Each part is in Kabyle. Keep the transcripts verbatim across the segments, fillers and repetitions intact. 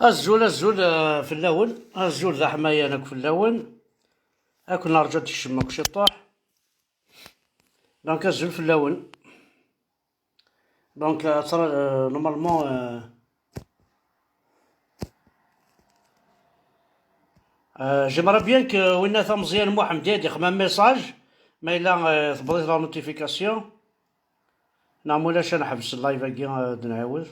Azul, azul, euh, fell-awen. Azul d aḥmayan akk fell-awen. Ad ken-nerǧu ad d-tkecmem akk ciṭuḥ. Donc, azul fell-awen. Donc, euh, tra- euh, normalement, euh, euh, j'aimerais bien que winna Meẓyan Muḥemdi ad ixdem message, ma yella, euh, tewweḍ-it la notification. Neɣ ma ulac, ad nḥebs live-agi, euh, ad nɛiwed.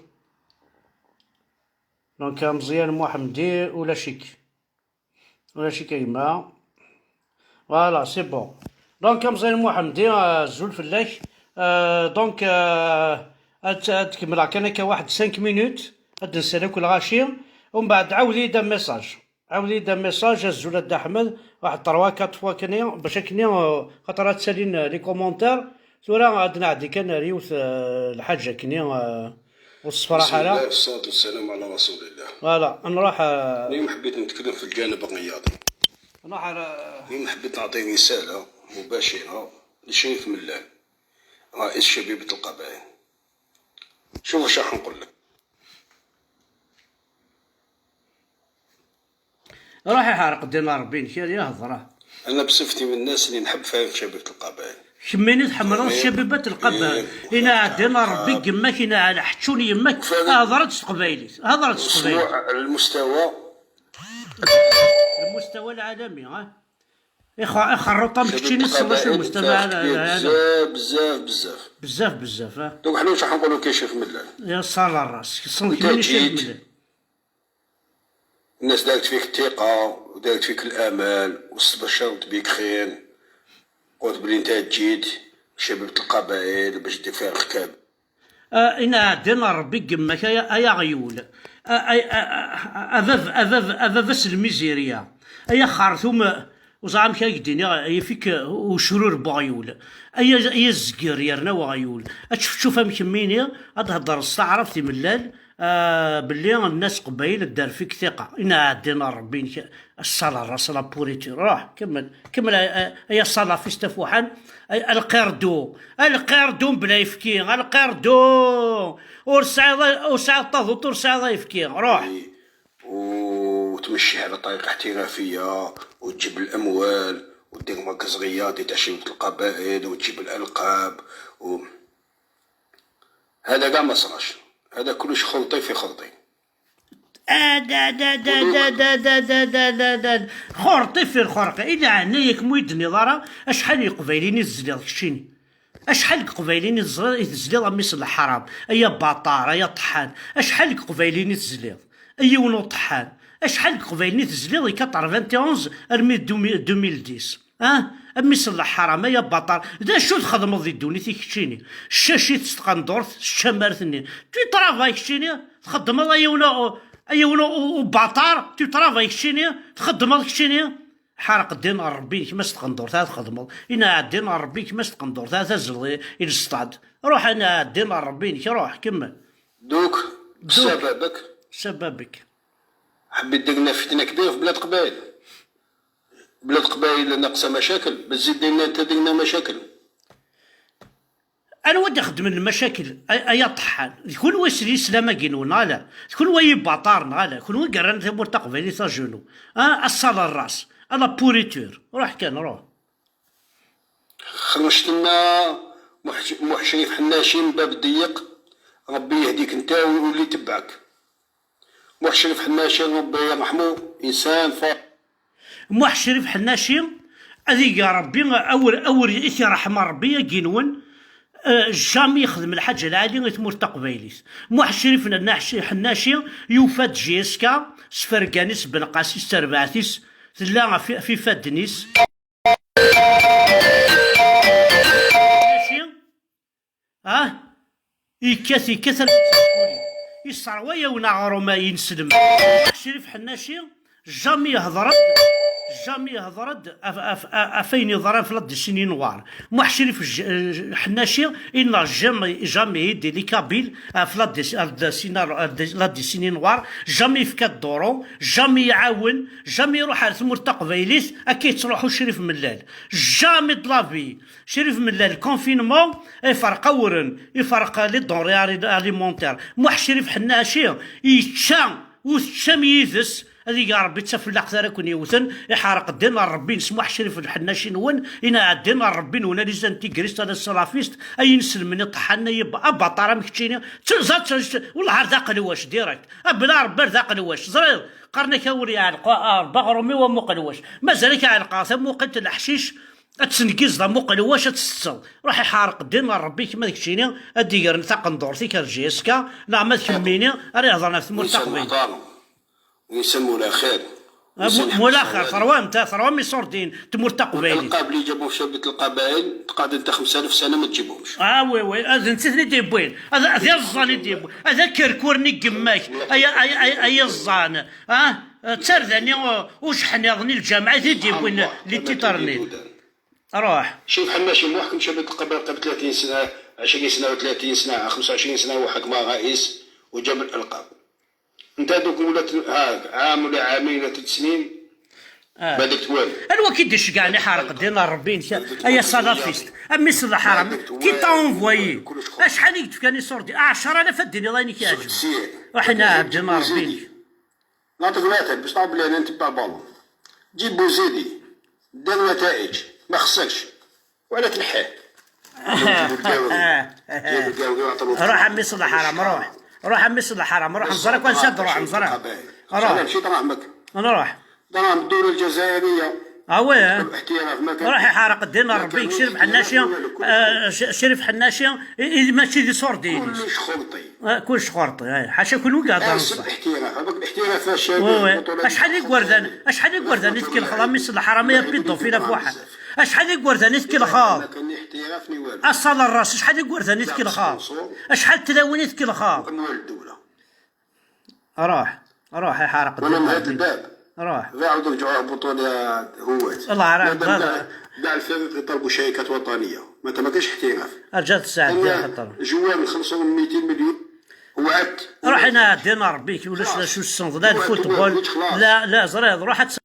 Donc, Meẓyan Muḥemdi, ulac-ik. Ulac-ik a gma. Voilà, c'est bon. Donc, Meẓyan Muḥemdi, euh, azul fell-ak. Euh, donc, euh, ad, ad kemmleɣ kan akka waḥed cinq minutes, ad d-nsel akk lɣaci, umbeɛd ɛawed-iyi-d message. Ɛawed-iyi-d message, azul a Dda Ḥmed, waḥed trois quatre fois kni, bac akni, euh, xaṭer ad ttalin, euh, les commentaires. Tura ad nɛeddi kan ar yiwet, euh, lḥaǧa akni, euh, ur tessefraḥ ara. بسم الله والصلاة والسلام على رسول الله. Voilà, نروح، آه، اليوم حبيت نتكلم في الجانب الرياضي. نروح على اليوم حبيت نعطي رسالة مباشرة لشريف ملال، رئيس شبيبة القبائل. شوف واش راح نقول لك. روح يحرق دين ربي، نكال يا هضره. أنا بصفتي من الناس اللي نحب فيها شبيبة القبائل. كميني تحملوا شبيبة القبائل. إيه. إنا عدينا ربي قمك، إنا على حتشون يمك. هضرت تقبايلي، هضرت تقبايلي. على المستوى، المستوى العالمي، ها؟ إخوة، إخوة، الرطة شبيبة مكتشيني الصباح القبائل المستوى العالمي. بزاف، بزاف، بزاف. بزاف، بزاف، ها؟ دوك حنا واش راح نقولوا كي شيخ ملال؟ يا صال الراس، كميني شيخ ملال. الناس دارت فيك الثقة ودارت فيك الآمال واستبشرت بيك خير. قلت بلي انت جيت شبيبة القبائل باش دير فيها الخكاب. آه، إنا عدينا ربي قمك يا، يا غيول. آه، آه، آه، آه، أباب، أباب، أباب أس الميزيريا. يا خارثوم، وزعم كي يديني يفيك وشرور بغيول. أي، أي الزقير يرنا وغيول. أتشوف، شوف أمك ميني، أتهدر الصعرف في ملال. آه، باللي الناس قبايل دار فيك ثقة. إنا عدينا ربي نك-، الصلاة الراس لا بوريتي. روح، كمل، كمل، آه، آه، يا صلاة في استفوحان. آه، القردو، القردو بلا يفكي، القردو. ورسعي، ورسعي الطاغوت، ورسعي يفكي. روح. وتمشي على طريقة احترافية، وتجيب الأموال، ودير مركز رياضي تاع شبيبة القبائل، وتجيب الألقاب، و هذا كاع ما صراش. هذا كلش خلطي في خلطي. آه، دا، دا، دا، دا، دا، دا، دا، دا، دا، دا. خرطي في الخرقة. إلا عنيك مويدني ضرا، أشحال يقبايلين الزليض كشيني؟ أشحال يقبايلين الزليض، الزليض أمي صلى الحرام؟ أيا باطار، أيا طحان. أشحال يقبايلين الزليض؟ أيا ونو طحان. أشحال يقبايلين الزليض، quatre-vingt-onze، أرمي deux mille dix. اه، أمي صلى الحرام، يا بطل، ذا شو تخدمض ذي الدوني تيكتشيني؟ الشاشي تستقندورت، الشمارتني. تو ترافاي كتشيني، تخدمض أيونا، أيونا وبطار، تو ترافاي كتشيني، تخدمض كتشيني. حرق الدين ربي كما استقندورت، هذا تخدمض. إنا الدين ربي كما استقندورت، هذا تزلي إلى الصطاد. روح أنا الدين ربي، روح كمل. دوك، دوك. بسببك. سببك. حبيت دير لنا فتنة كبيرة في بلاد قبايل. بلاد قبايل ناقصة مشاكل، بزيد دير لنا انت، دير لنا مشاكل. أنا ودي أخدم المشاكل، أ-، أيا طحان. شكون ويسري السلام أكينو، نالا؟ شكون ويباطار، نالا؟ شكون ويقرن ثمور تقبايلي ساجونو؟ أه، الصال الراس، أنا بوريتور. روح كان، روح. خرجت لنا مح-، محشري في حناشي من باب الضيق. ربي يهديك انت واللي تبعك. محشري في حناشي، ربي يرحمه، إنسان فا. محشري في حناشي، هذه يا ربي، أول، أول يرحم ربي يا جنون. آه، جامي يخدم الحاجة العالية غير تمور تقبايليت. محشري في النحشي-، حناشي، يوفاد جيسكا، سفرقانيس بن قاسيس تربعتيس، تلا في، في فادنيس. حناشي، اه، يكات، يكات ال-، يسروايا وناغروما ينسلم. شريف حناشي جامي يهضر، جامي يهضر اف، اف، اف، افين يضرب في لدي سيني نوار. مو شريف ج-، حناشي إن جامي، جامي يدي لي كابيل، اف لدي س-، لدي سينا-، لدي سيني نوار، جامي يفكا الدورو، جامي يعاون، جامي يروح على ثمور تقبايليت، اكي تروحو شريف ملال. جامي دلافي. شريف ملال، الكونفينمون يفرق أورن، يفرق لي دونري أليمونتير. موح شريف حناشي يتشا Ur teččam yid-s, ad ig Ṛebbi d tafellaḥt ara ken-yewten, iḥerq ddin n Ṛebbi-ines Muḥ Crif Lḥennaci-nwen, inɛa ddin n Ṛebbi-nwen alizan tigrist ala salafist, ay ineslmen iṭeḥḥanen, ay ab-, abaṭar am keččini, tt-, ẓer-, tt-, tt-, wellah ar d aqelwac direct, a bla Ṛebbi ar d aqelwac, ẓriḍ, qqaren-ak a wer iɛelleq a Ṛebbi aɣrum-iw am uqelwac, mazal-ak ɛelqeɣ tamuqilt n leḥcic, ad tesneggizeḍ am uqelwac ad tettetteḍ. Ruḥ iḥerq ddin n Ṛebbi-k ma d keččini ad d-igren taqendurt-ik ar J S K, neɣ ma d kemmini ara ihedṛen ɣef tmurt taqbaylit. Insan mulaxir. Ah, mu-, mulaxir, terwam, ta-, terwam iṣurdiyen n tmurt taqbaylit. القاب اللي جابوهم شبيبة القبائل، تقعد انت خمسة آلاف سنة ما تجيبهمش. Ah, oui, oui, ad nti-ten-id-yewwin. Ad, ad iẓẓan i d-yewwin. Ad akerkuren i yemma-k. Ay, ay, ay, ay iẓẓan. Ah, d tarda-nni, uh, ujeḥniḍ-nni lǧameɛ i t-id-yewwin les titres-nni. روح. شوف حناشي، محكم شبيبة القبائل قبل ثلاثين سنة، عشرين سنة و30 سنة، خمسة وعشرين سنة هو حكم رئيس وجاب الألقاب. انت هذوك ولات هاك عام ولا عامين ولا ثلاث سنين، آه. ما درت والو. الوا كي ديش كاع اللي حارق دينا ربي انت، ايا صلافيست، امي صلى حرام، كي تا اونفويي؟ اشحال يدفكاني صوردي؟ عشرة آلاف الدنيا الله ينك يعجب. وحنا عبدنا ربي. نعطيك مثل باش تعرف بلي انا نتبع بالون. جيب بوزيدي، دار نتائج، ما خصكش. ولا تنحيه. جيب القاوي. جيب القاوي وعطى له روح عمي صلى حرام، روح. روح عمي صلى حرام، روح نزرك ونسد، روح نزرك. روح. انا مشيت راه مك. نروح. دراهم الدولة الجزائرية. اه وي. احتراف ما كان. روح يحرق الدين ما ربي، كان شريف حناشي. آه، ش-، شريف حناشي، إي-، إي-، ماشي دي صور ديني. كلش خلطي. آه، كلش خلطي، آه، حاشا كون وقع دار حاسب الصح. احتراف، هذاك الاحتراف فاش وي، وي. البطولة اشحال يقوردان، اشحال يقوردان يتكي الخضر، مي صلى حرامية بيدوفيل في واحد. اشحال يقوردان يتكي الخضر؟ ما كان احتراف ني والو. اصال الراس، اشحال يقوردان يتكي الخضر؟ اشحال تلاوين يتكي الخضر؟ اموال الدولة. روح، روح يا حارق ولا الدين من هذا الباب. روح. لا عاودوا رجعوا هبطوا لهوات. الله عارف مادام هذا. كاع، كاع الفرق يطلبوا شركات وطنية، ما ما كاينش احتراف. رجعت الساعة ديال خطر. جوان خلصوا ميتين مليون. وعدت. روح هنا دينا ربيك ولا شو، شو السنظ؟ لا الفوتبول. لا، لا، زريض، روح تس-،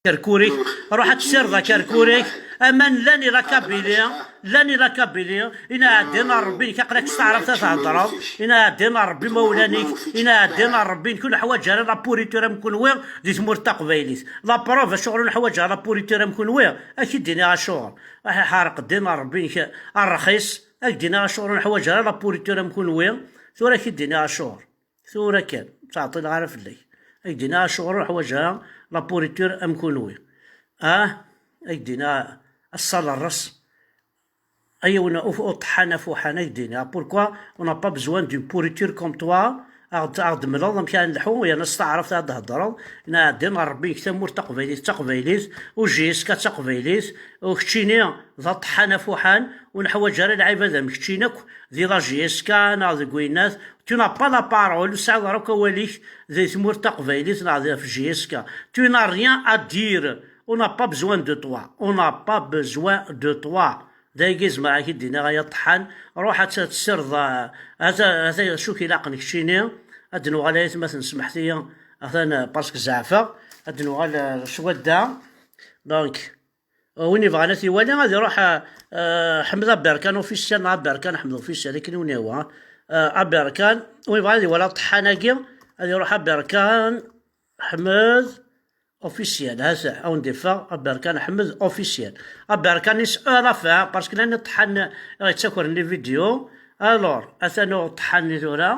كركوري. روح تسير ذا كركوري. امان لاني لا كابيلي. لاني لا كابيلي، إنا عدينا ربي، كي قراك استعرفت تهضر، إنا عدينا ربي مولانيك، إنا عدينا ربي، كل حوايج على لا بوريتور أم كنوي، دي ثمور تقبايليت. لا بروف، شغل حوايج على بوريتور أم كنوي، أكيد دينا شغل. راح يحرق دينا ربي، الرخيص، أك دينا شغل حوايج على لا بوريتور أم كنوي، ثورة كي دينا شغل. ثورة كان، تعطي الغرف لك. أك دينا شغل حوايج على لا بوريتور أم كنوي. آه، أك دينا الصال الرس. ايا ونا اوف او طحانه فوحانه يدينا. Pourquoi on n'a pas besoin d'une pourriture comme toi؟ اغد اغد ملوض امكان نلحو يا ناس تعرف هاد هضروا. انا عندنا ربي يكتب مور تقبيليت تقبيليت، وجيسكا تقبيليت، وكتشيني ذا طحانه فوحان، ونحواج على العباد مكتشينك. ذي لا جيسكا نا ذي كوينات. Tu n'as pas la parole، سعد راك واليك. ذي ثمور تقبيليت نا ذي في جيسكا. Tu n'as rien à dire. On n'a pas besoin de toi. On n'a pas besoin de toi. Dagi zemreɣ ad k-id-iniɣ ay aṭeḥḥan, ruḥ ad tt-, ad tessirdeḍ, ah, ata, ata acu k-ilaqen keččini, ad d-nuɣal ay atmaten smeḥt-iyi, atan, parce que zeɛfeɣ, ad d-nuɣal, eh, s wadda. Donc, eh, win yebɣan ad t-iwali, ad iruḥ, eh, eh, Ḥmed Aberkan officiel, neɣ Aberkan Ḥmed officiel, akken i wen-yehwa. Eh, Aberkan, win yebɣan ad iwali aṭeḥḥan-agi, ad iruḥ Aberkan Ḥmed officiel, ha-t-a, ad wen-d-iffeɣ, Aberkan Ḥmed officiel. Aberkan-is à la fin, parce que llan iṭeḥḥan i ɣ-yettakren les vidéos. Alors, atan uṭeḥḥan-nni tura,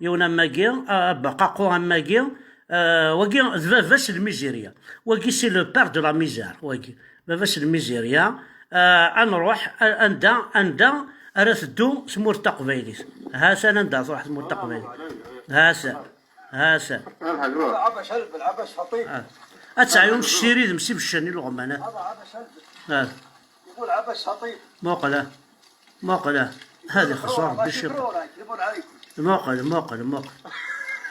yiwen am wagi, a-, abaqaqu am wagi, euh, wagi d baba-s n lmizirya. Wagi c'est le père de la misère, wagi. Baba-s n lmizirya. Euh, ad nruḥ, a-, anda, anda ara teddu tmurt taqbaylit. Ha-t-an anda tṛuḥ tmurt taqbaylit. Ha-t-an. Ha-t-an. العبش هلب، العبش خطيب. آه. Ad teɛyum s ssiridem s ibeccan ileɣman. هذا عبش هلب. آه. يقول عبش خطيب. Muqel, ah. Muqel, ah. هذه خسارة بالشبع. يكذبون عليكم. Muqel, muqel, muqel.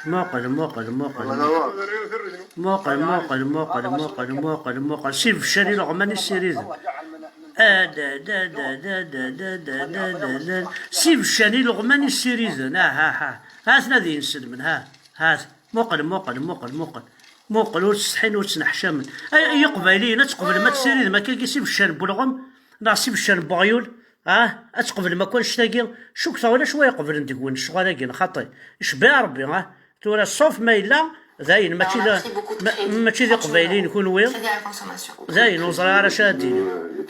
Muqel, muqel, muqel, muqel. Muqel, muqel, muqel, muqel, muqel, muqel. S ibeccan ileɣman i ssiriden. Ah, da, da, da. S ibeccan ileɣman i ssiriden. Ah, ah, ah. Ha-ten ad inselmen, ha. Ha-t. Muqel, muqel, muqel, muqel. Muqel, ur ttsetḥin, ur ttneḥcamen. Ay, ay Iqbayliyen, ad tqeblem ad tessiridem akka-agi s ibeccan n welɣem, neɣ s ibeccan n weɣyul, ah? Ad tqeblem akk annect-agi? Cukkteɣ ulac wa iqeblen deg-wen ccɣel-agi, xaṭi. Icebbeɛ Rebbi, ah? Tura, sauf ma yella, Dayen, mačči d, ma-, mačči d iqbayliyen kunwi. Dayen, ur ẓriɣ ara acu ara d-iniɣ.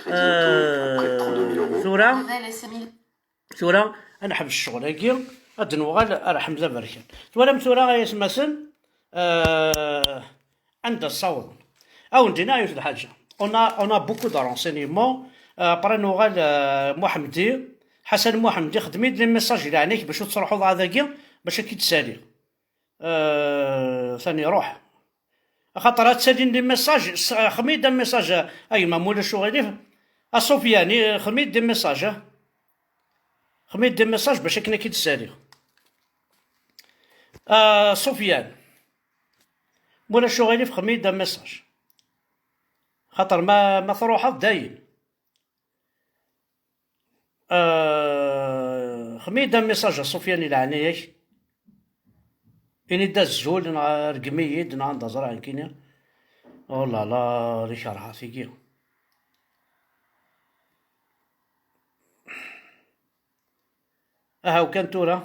Euh, tura, tura, ad neḥbes ccɣel-agi, ad d-nuɣal ar Ḥmed Aberkan. Twalam tura, ay atmaten, euh, anda ssawḍen. Ad wen-d-iniɣ yiwet lḥaǧa. On a, on a beaucoup de renseignements. Euh, après nuɣal, euh, Muḥemdi, Ḥasan Muḥemdi, xdem-iyi-d les messages i leɛnaya-k bac ur tettruḥuḍ ara dagi, bac ad k-id-saliɣ. Euh, sani ruḥ. Axaṭer ad ttalin les messages, s-, xdem-iyi-d un message, a gma, ma ulac uɣilif. A Sofiane, xdem-iyi-d des messages, ah. Xdem-iyi-d des messages bac akken ad k-id-saliɣ. A Sofiane, ma ulac uɣilif, xdem-iyi-d un message. Xaṭer ma, ma truḥeḍ dayen. Euh, xdem-iyi-d un message a Sofiane i leɛnaya-k. Ini-d azul, neɣ rgem-iyi-d, neɣ anda ẓriɣ nekkini. Oh là là, li kerha tigi. Aha, ukan tura.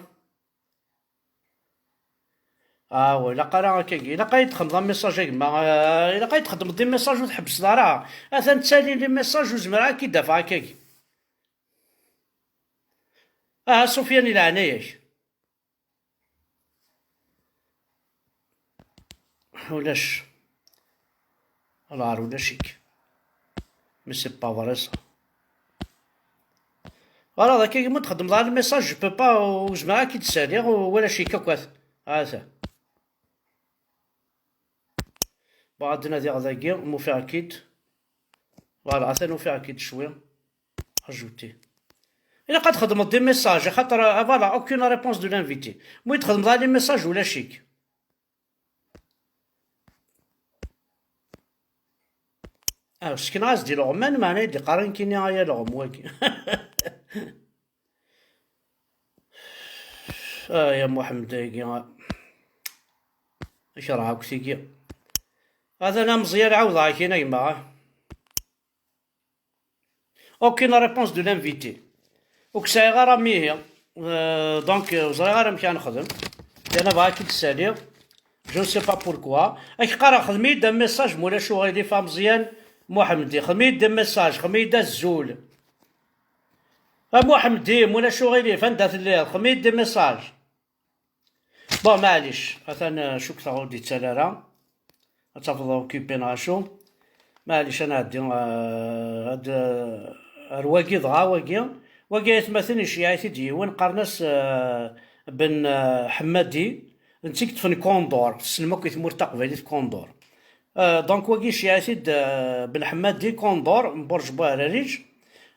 Ah, wa, ilaq ara akkagi. Ilaq ad yi-d-txedmeḍ un message a gma. Ah, ilaq ad yi-d-txedmeḍ des messages ur tḥebbseḍ ara. Atan ttalin les messages ur zmireɣ ad k-id-afeɣ akkagi. Aha, Sofiane, i leɛnaya-k. Ulac. Alɣar ulac-ik. Mais c'est pas vrai ça. Voilà, d akka, ma txedmeḍ ara le message, je peux pas, ur zmireɣ ad k-id-saliɣ, walac-ik akk. Ata. Bon, ad d-nadiɣ dagi, ma ufiɣ-k-id. Voilà, atan ufiɣ-k-id cwi. Ajouter. Ilaq ad txedmeḍ des messages, axaṭer, ah, voilà, aucune réponse de l'invité. Ma txedmeḍ ara les messages, ulac-ik. Ah, sekneɣ-as-d ileɣman, meɛna i d-iqqaren kini ay aleɣm wagi. Ah, ya Muḥemmed, agi. Kerheɣ akk tigi. Atan a Meẓyan, ɛawdeɣ-ak-in a gma. Aucune réponse de l'invité. Ur k-sɛiɣ ara mihi. Euh, donc, euh, ur ẓriɣ ara amek ara nexdem. Yerna bɣiɣ ad k-id-ssaliɣ. Je ne sais pas pourquoi. Ad k-qqareɣ, xdem-iyi-d un message, ma ulac uɣilif, a Meẓyan Muḥemdi. Xdem-iyi-d un message, xdem-iyi-d azul. A Muḥemdi, ma ulac uɣilif, anda telliḍ? Xdem-iyi-d un message. Bon, maɛlic, atan, euh, cukkteɣ ur d-ittal ara. Ad tafeḍ occupé neɣ acu. Maɛlic, ad nɛeddi, euh, ad, euh, ar wagi dɣa, wagi. Wagi, ay atmaten, iceyyeɛ-it-id yiwen, qqaren-as, euh, Ben, euh, Ḥemmadi. D netta i yeṭṭfen Condor. Tessnem akk i tmurt taqbaylit Condor. Euh, donc, wagi iceyyeɛ-it-id, euh, Ben Ḥemmadi, Condor, n Burj Buɛrariǧ.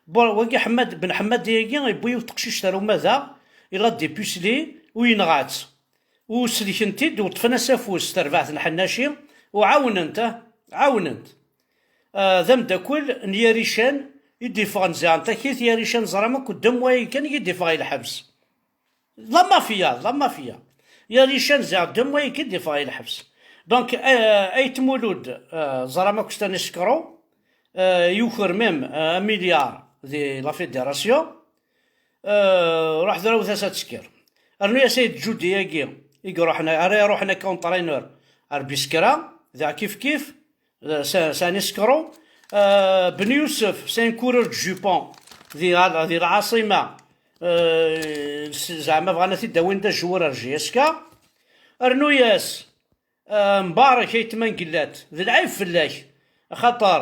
Bon, wagi Ḥemmad, Ben Ḥemmadi-agi, yewwi yiwet teqcict ar umadaɣ, il l'a dépucelée, u yenɣa-tt. U sellken-t-id, u ṭṭfen-as afus, terbaɛt n Ḥennaci, u ɛawnen-t, ah, ɛawnen-t. Ah, d ameddakel n Yarican i d-iffɣen ziɣ n takit, Yarican ẓram akk ddem wayagi kan i d-iffeɣ i lḥebs. La mafia, la mafia. Yarican ziɣ ddem wayagi i d-iffeɣ i lḥebs. Donc, ah, Ayt Mulud, ah, ẓram akk c'est un escroc, ah, yuker même, ah, un milliard di la fédération. Euh, ruḥ d rawt-as ad tekker. Rnu-yas Ayt Judi-agi, i iruḥen, ara iruḥen akka entraîneur ar Biskra, d kif kif, euh, c'est, c'est un escroc. Euh, Ben Youssef, c'est un coureur de jupons, di, di lɛaṣima, euh, s-, zeɛma bɣan ad t-id-awin d ajewwur ar J S K. Rnu-yas Ah, Mbarek Ayt Mangellat, d lɛib fell-ak, axaṭer,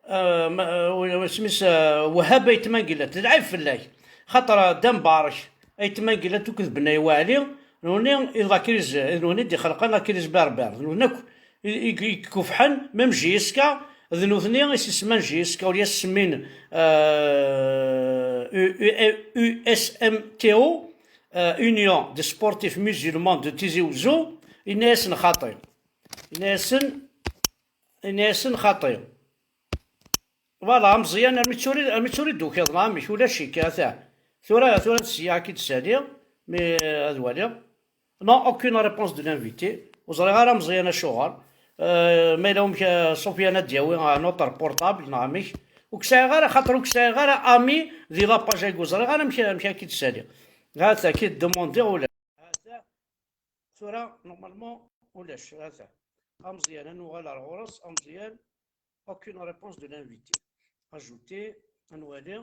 ah, ma, ah, isem-is, ah, Wahab Ayt Mangellat, d lɛib fell-ak, axaṭer, ah, Dda Mbarek Ayt Mangellat akked Bennay Waɛli, d nutni i d la crise, d nutni i d-ixelqen la crise berbère, d nutni akk i, i, i ikufḥen, même J S K, d nutni i s-isemman J S K, ur yas-semmin, ah, U-, U-, U S M T O, euh, Union des Sportifs Musulmans de Tizi Ouzou, yenna-yasen xaṭi. Yenna-yasen, yenna-yasen xaṭi. Voilà, a Meẓyan, armi d tura, armi d tura i d-tukiḍ, neɣ amek? Ulac-ik, ata. Tura, tura ad seyyaɣ ad k-id-ssaliɣ, mi, euh, ad waliɣ. Non, aucune réponse de l'invité. Ur ẓriɣ ara Meẓyan acuɣer. Euh, ma yella wamek, euh, Sofiane ad d-yawi, euh, notre portable, neɣ amek? Ur k-sɛiɣ ara, xaṭer ur k-sɛiɣ ara ami di la page-agi, ur ẓriɣ ara amek, amek ad k-id-ssaliɣ. Hata, ki d-demandiɣ ula. Hata, tura, normalement, Ulac, ata. Ameẓyan, ad nuɣal ar ɣur-s, ameẓyan, aucune réponse de l'invité. Ajouter, ad nwali.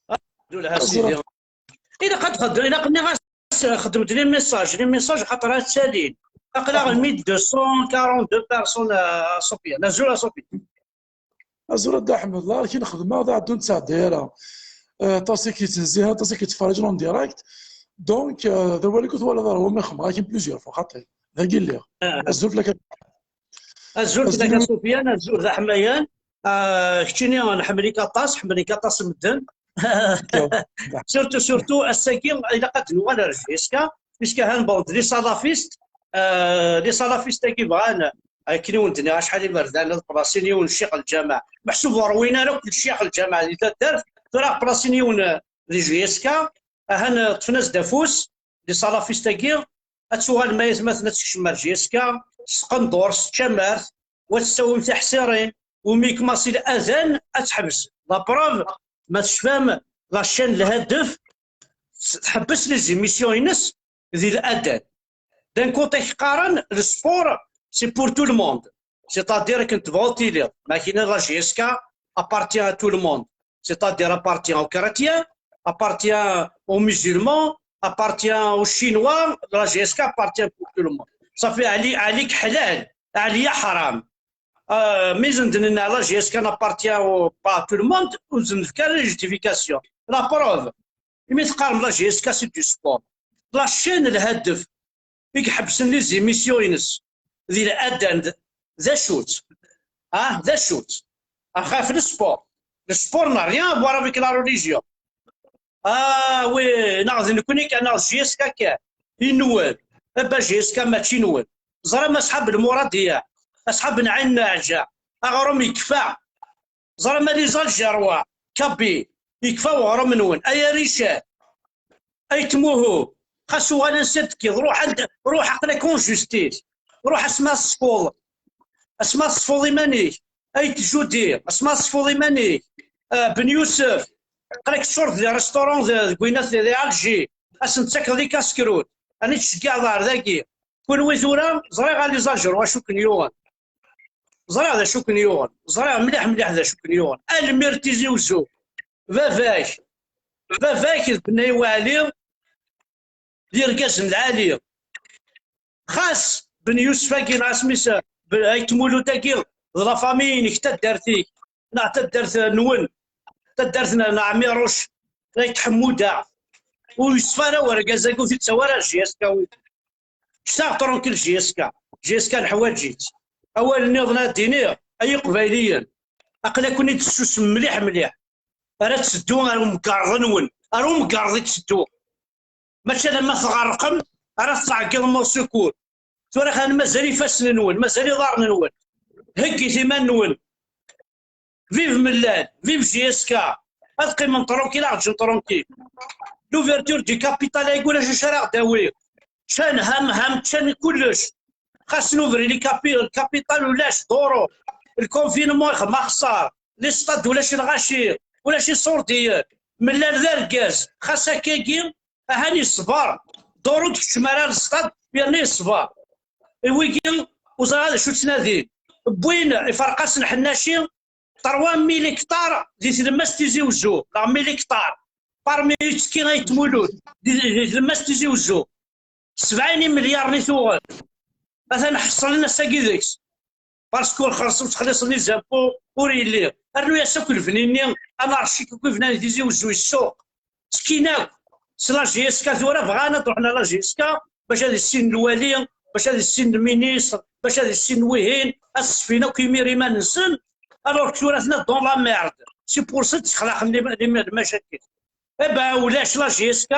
Ah, d ulha sidi. Ilaq ad txeddem, ilaq nniɣ-as xedmet les messages, les messages xaṭer ad ttalin. Aql-aɣ mille deux cent quarante-deux personnes, a Sofiane. Azul a Sofiane. Azul a Dda Ḥmed, la akin xedmeɣ d aɛeddu n ttɛeddi ara. Aṭas i k-yettnezzihen, aṭas i k-yettferriǧen en direct. Donc, d awal i twalaḍ ara wami xedmeɣ akin plusieurs fois xaṭi. Dagi lliɣ. Azul fell-ak. Azul fell-ak a Sofiane, azul d aḥmayan. Keččini nḥemmel-ik aṭas, ḥemmlen-k aṭas medden. Surtout, surtout, ass-agi ilaq ad nuɣal ar J S K, puisque han bon, les salafistes, les salafistes-agi bɣan, akken i wen-d-nniɣ acḥal iberdan, ad plasin yiwen ccix lǧameɛ. Meḥsub ur ṛwin ara akk ccix lǧameɛ di taddart, tura plasin yiwen di J S K, ahan ṭṭfen-as-d afus, les salafistes-agi, ad tuɣalem ay atmaten ad tkecmem ar J S K, s tqendurt, s tcamart, wa tessawim tiḥsirin, umi yekmaṣi l'adan ad tḥebs. La preuve, ma tecfam, la chaîne Lhadef tḥebbes les émissions-ines di l'adan. D'un côté qqaren le sport c'est pour tout le monde, c'est-à-dire akken tebɣuḍ tiliḍ, ma kini la J S K appartient à tout le monde, c'est-à-dire appartient aux chrétiens, appartient aux musulmans, appartient aux Chinois, la J S K appartient pour tout le monde. Ça fait Ali, Ali Kehlal, Ali Haram. Euh, mais on dit la J S K n'appartient pas à tout le monde, on dit la justification. La preuve, mais la J S K c'est du sport. La chaîne Lhadef, i iḥebsen les émissions-ines di l'adan, d acu-tt? Ah, d acu-tt? Axaf le sport. Le sport n'a rien à voir avec la religion. Ah oui, neɣ d nekkni kan, neɣ d J S K kan. Inwel. Aba J S K mačči inwel. Ẓram asḥab Lmuradiya, asḥab n Ɛin Naɛja, aɣrum yekfa. Ẓram a les Algérois, Kabyles, yekfa weɣrum-nwen. Ay arican, ay tmuhu, xas uɣal ansa tekkiḍ, ruḥ anda, ruḥ aql-ak en justice. Ruḥ asma tesfuḍ, asma tesfuḍ iman-ik, ay tjudi, asma tesfuḍ iman-ik. Ben Youssef, aql-ak teččureḍ di restaurant deg winat di Alger, ad sen-tettakeḍ i kaskrut, ani tceggeɛḍ ar dagi. Kunwi tura, ẓriɣ a les Algérois acu ken-yuɣen. Ẓriɣ d acu ken-yuɣen, ẓriɣ mliḥ mliḥ d acu ken-yuɣen. A lmir Tizi Uzzu, baba-k, baba-k d Benna Waɛli, d irgazen lɛali. Xas Ben Yusef-agi, neɣ asmi-s, ay Tmulud-agi, d la famille-inek, taddart-ik, neɣ taddart-nwen, taddart n Ɛmiruc, ay Tḥemmuda, ur yusef ara urgaz-agi, ur t-id-ttawi ara J S K wid. Ǧǧet-aɣ tranquille J S K. J S K neḥwaǧ-itt. Awal nniḍen ad d-iniɣ, ay Iqbayliyen, aql-aken-id tessusem mliḥ mliḥ. Ara tetteddu ar umgerḍ-nwen, ar umgerḍ i tetteddu. Mačči alamma tɣerqem ara tettɛeggiḍem au secours. Tura xan mazal ifassen-nwen, mazal iḍarren-nwen. Heggit iman-nwen. Vive Mellal, vive J S K. Ad qqimen tranquille, ad ɣ-ǧǧen tranquille. L'ouverture du capital, ay ulac acu ara ɣ-d-awi. Ččan ham ham, ččan kullec. Xas nubri le capital ulac, duru. Le confinement ixem axeṣṣar. Les stades ulac lɣaci, ulac iṣurdiyen. Mellal d argaz, xas akkagi, ahan yeṣber. Duru ur d-keččem ara le stade, yerna yeṣber. Wigi ur ẓriɣ d acu ttnadin. Wwin iferqasen ḥennaci, trois mille hectares di tlemmast Tizi Uzzu, neɣ mille hectares. Parmi yettekki ay Tmulud, di, di tlemmast Tizi Uzzu. Sebɛin imelyaren i tuɣen. Atan ḥeṣlen ass-agi deg-s. Parce que ur xelṣ-, ur ttxelliṣen les impôts, ur yelli. Rnu-yas akk lebni-nni anarchik akk i bnan Tizi Uzzu i ssuq. Ttekkin akk s la J S K, tura bɣan ad ruḥen à la J S K bac ad issinen lwali, bac ad issinen ministre, bac ad issinen wihin, ad sfin akk imir iman-nsen, alors que tura atna dans la merde. C'est pour ça ttexlaqen les, les, les machakil. Eh ben, ulac la J S K,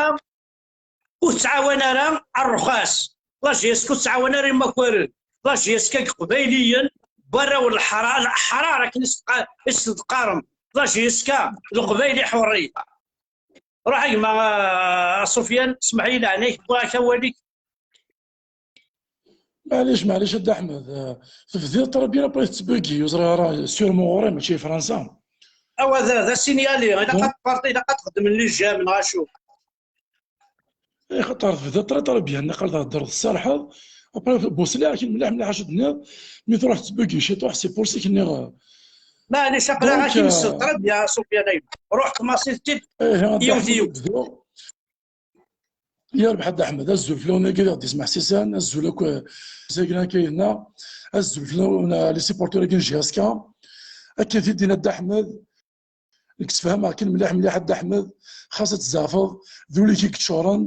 ur tettɛawan ara ṛṛxas. La J S K ur tettɛawan ara imakaren. La J S K deg Iqbayliyen, barraw n leḥra-, leḥrar akken i s-teqqa-, i s-teqqarem. La J S K, Leqbayel iḥurriya. Ruḥ a gma, a Sufyan, semmeḥ-iyi leɛnaya-k, wwiɣ-ak awal-ik. Maɛlic, maɛlic a Dda Ḥmed. Eh, tebdiḍ très bien, après tettbuggi, ur ẓriɣ ara, sûrement ɣur-i, mačči i Fransa. Awa, d, d asinyali, ilaq ad tparti, ilaq ad txedmen les j'aime, neɣ acu? Eh, xaṭer tebdiḍ très, très bien, naqal theddreḍ tserrḥeḍ, Buslaɣ akin mliḥ mliḥ acu d-nniɣ, mi truḥ tettbeggi ciṭuḥ, c'est pour ça k-nniɣ. Maɛlic, après akin très bien, Sofiane. Ruḥ commencer-t-id. Ih, yiwet yiwet. Yerbeḥ a Dda Ḥmed, azul fell-awen wigi i ɣ-d-ismeḥsisan, azul akk, eh, zagin akka yella, azul fell-awen, eh, les supporters-agi n J S K. Akken t-id-yenna Dda Ḥmed, nekk ttfehmeɣ akken mliḥ mliḥ a Dda Ḥmed, xas ad tzeɛfeḍ, d ul-ik i yeččuren,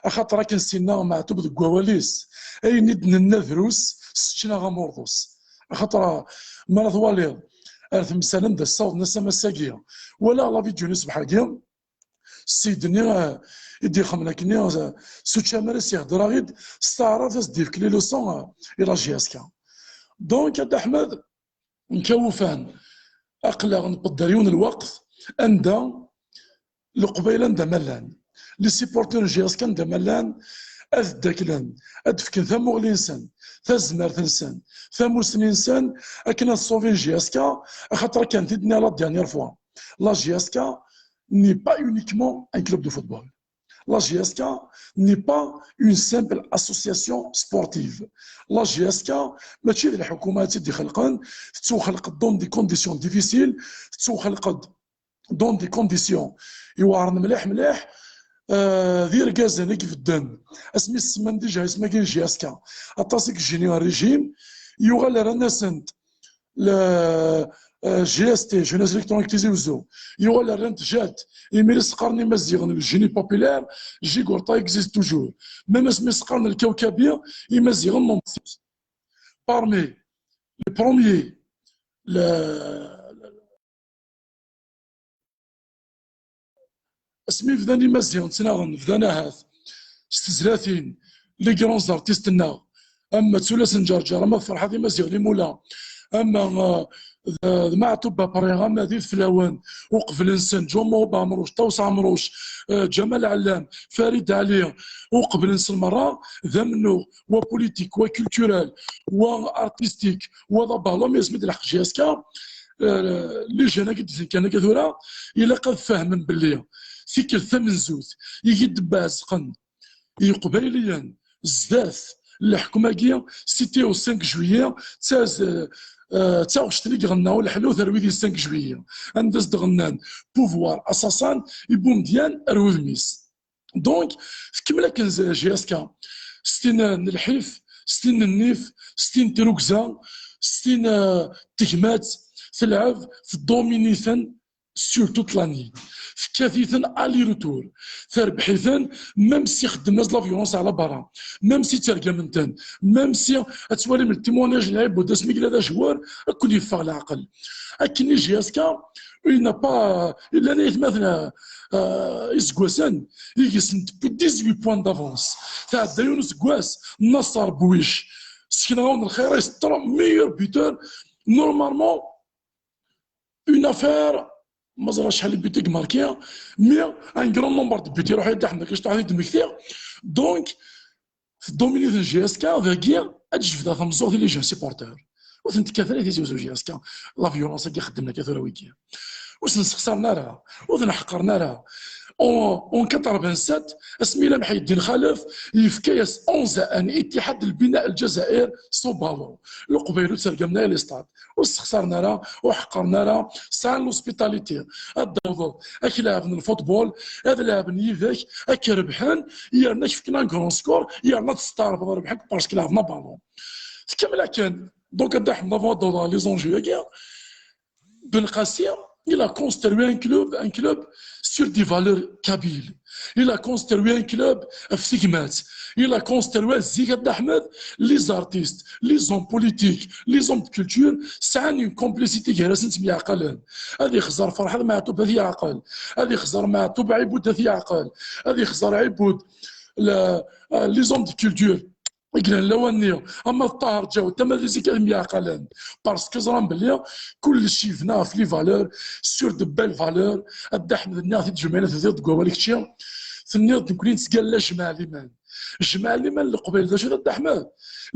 axaṭer akken s-yenna Meɛtub deg wawal-is, ayen i d-nenna drus, seččen-aɣ amurḍus. Axaṭer, eh, mi ara twaliḍ, ar temsal anda ssawḍen ass-a, ass-agi, walaɣ la vidéo-nni ṣṣbeḥ-agi, Ssid-nni, eh, i d-ixemmen akkenni, eh, s učamar i s-ihedder-aɣ-id s taɛrabt, ad s-d-yefk les leçons, eh, i la J S K. Donc, a Dda Ḥmed, nekk awufan, aql-aɣ npedder yiwen n lweqt anda Leqbayel anda ma llan, les supporters n J S K anda ma llan, ad ddaklen, ad d-fken tamuɣli-nsen, tazmert-nsen, tamussni-nsen, akken ad ṣṣuvin J S K, axaṭer akken t-id-nniɣ la dernière fois, la J S K n'est pas uniquement un club de football. La J S K n'est pas une simple association sportive. La J S K mačči d lḥukuma i tt-id-ixelqen, tettwaxelq dans des conditions difficiles, tettwaxelq dans des conditions iweɛren mliḥ mliḥ. Euh, d irgazen i ibedden asmi s-semman déjà isem-agi n J S K. Aṭas i yejjin régime, yuɣal rran-asent le, euh, J S T, Jeunesse Électronique Tizi Ouzou, yuɣal rran-t J A T, imir i s-qqaren Imaziɣen le génie populaire, Jigurta existe toujours. Même asmi s-qqaren le Kawkabi, Imaziɣen non plus. Parmi les premiers, le, asmi bdan Imaziɣen ttnaɣen, bdan ahat s tezlatin, les grands artistes-nneɣ, ama d Tullas n Ǧerǧer, ama d Ferḥat Imaziɣen Imula, ama, eh, d, d Maɛtub Bapri, ama d Iflawen, uqbel-nsen, Ǧumu Bamruc, Ṭawes Ɛemruc, eh, Ǧamal Ɛellam, Farid Ɛli, uqbel-nsen merra, d amennuɣ, wa politique, wa culturel, wa artistique, wa d abalum, asmi d-lḥeq J S K, eh, les jeunes-agi d-izenkan akka tura, ilaq ad fehmen belli tikkelt tamenzut i d-ibeɛzqen Iqbayliyen zdat leḥkem-agi, c'était au cinq juillet, d taz-, eh, d taɣect-nni i iɣenna uleḥlu terwi di cinq juillet, anda s-d-ɣennan pouvoir assassin, ibumedyan ar wudem-is. Donc, tkemmel akken z-, J S K, s tin n lḥif, s tin n nnif, s tin n trugza, s tin, eh, n tegmat, telɛeb, teddomini-ten sur toute l'année. Tekkat-iten aller-retour. Terbeḥ-iten, même si xeddmen-as la violence ɛla berra, même si ttergamen-ten, même si ad twalim le témoignage n Ɛibud asmi yella d ajewwar, ad ken-yeffeɣ leɛqel. Akken i J S K, il n'a pas, llan aytmaten, euh, iseggasen, i yegsen depuis dix-huit points d'avance. Tɛedda yiwen useggas, Nasser Bouiche, sekneɣ-awen lxir, c'est le meilleur buteur. Normalement, une affaire, ma ẓra acḥal n buts i marqué, mais un grand nombre de buts, iruḥ Dda Ḥmed, kacṭaḥ di d-mmektiɣ. Donc, tdomini-ten J S K, dagi ad d-jebdeɣ tameẓẓuɣt i les jeunes supporters. Ur ten-tekkat ara Tizi Ouzou J S K, la violence-agi xeddmen akka tura wigi. Ur sen-sexsaren ara, ur ten-ḥeqqren ara. En, en quatre-vingt-sept, asmi yella Mḥiyeddin Xalef, yefka-yas onze à un Ittihad Lbina Ljazair s uballon. Leqbayel ur ttergamen ara les stades. Ur sexsaren ara, ur ḥeqqren ara, sɛan l'hospitalité. Ad d-tawḍeḍ, ad k-leɛben lfutbol, ad leɛben yid-k, ad k-rebḥen, yerna ad k-fken un grand score, yerna ad testeɛrfeḍ rebḥen-k parce que leɛben aballon. Tkemmel akken. Donc, a Dda Ḥmed, avant ad d-awḍeɣ les enjeux-agi, Ben Qassi, il a construit un club, un club sur des valeurs kabyles. Il a construit un club ɣef tegmat. Il a construit, zik a Dda Ḥmed, les artistes, les hommes politiques, les hommes de culture, sɛan une complicité gar-asen ttemyeɛqalen. Ad ixẓer Ferḥat Meɛtub ad t-yeɛqel. Ad ixẓer Meɛtub Ɛibud ad t-yeɛqel. Ad ixẓer Ɛibud le, euh, les hommes de culture. I yellan lawan-nni, ama d Ṭaher Ǧawed, ama d zik ad myeɛqalen. Parce que ẓran belli kullec yebna ɣef les valeurs, sur de belles valeurs. A Dda Ḥmed, nniɣ-t-id jemɛin, tebdiḍ deg wawal kečči. Tenniḍ-d nekkni nettgalla jmaɛ liman. Jmaɛ liman n Leqbayel, d acu d a Dda Ḥmed?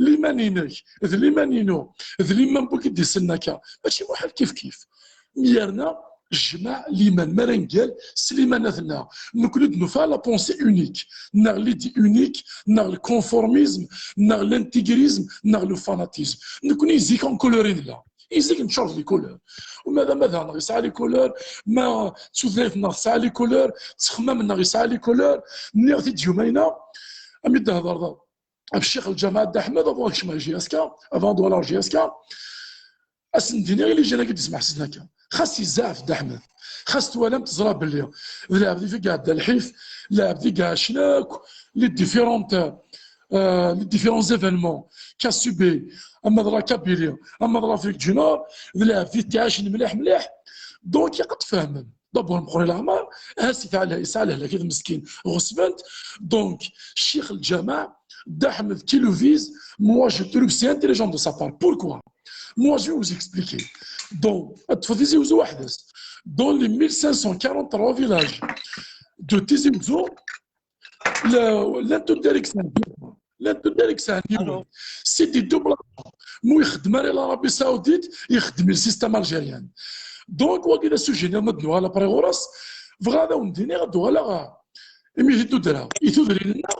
Liman-inek, d liman-inu, d liman n wigi d-isellen akka. Mačči muḥal kif kif. Yerna, jmaɛ liman, ma ara ngal s limanat-nneɣ. Nekkni d nufa la pensée unique, neɣ l'idée unique, neɣ le conformisme, neɣ l'intégrisme, neɣ le fanatisme. Nekkni zik en couleur i nella. I zik neččur d les couleurs. Uma d amadaɣ-nneɣ yesɛa les couleurs, ma d tutlayt-nneɣ tesɛa les couleurs, ttexmam-nneɣ yesɛa les couleurs. Nniɣ-t-id yumayna, ami d-thedreḍ ɣef ccix lǧameɛ Dda Ḥmed, avant ad kecmeɣ J S K, avant ad uɣaleɣ J S K, ad sen-d-iniɣ i les jeunes-agi d-ismeḥsisen akka. Xas yezɛef Dda Ḥmed, xas twalam teẓra belli d lɛebd i fi iɛedda lḥif, lɛebd i iɛacen akk les différentes, euh, les différents événements qu'a subi, ama d la Kabylie, ama d l'Afrique du Nord, d lɛebd i t-iɛacen mliḥ mliḥ. Donc, ad tfehmem. D'abord, meqqer i leɛmer, ahat yesɛa lehlak meskin, ɣeṣben-t. Donc, ccix lǧameɛ, Dda Ḥmed qui le vise, moi je trouve c'est intelligent de sa part. Pourquoi? Moi je vais vous expliquer. Donc, ad teṭṭfeḍ Tizi Wezzu weḥd-s. Dans les mille cinq cent quarante-trois villages de Tizi Wezzu, le- llan tuddar i yesɛan yiwen. Llan tuddar i yesɛan yiwen. C'est des doubles. Mu ixeddem ara l'Arabie Saoudite, ixeddem le système algérien. Donc, wagi d asujet-nni ma d-nuɣal après ɣur-s, bɣiɣ ad awen-d-iniɣ ad uɣaleɣ imi di tuddra. I tudrin-nneɣ,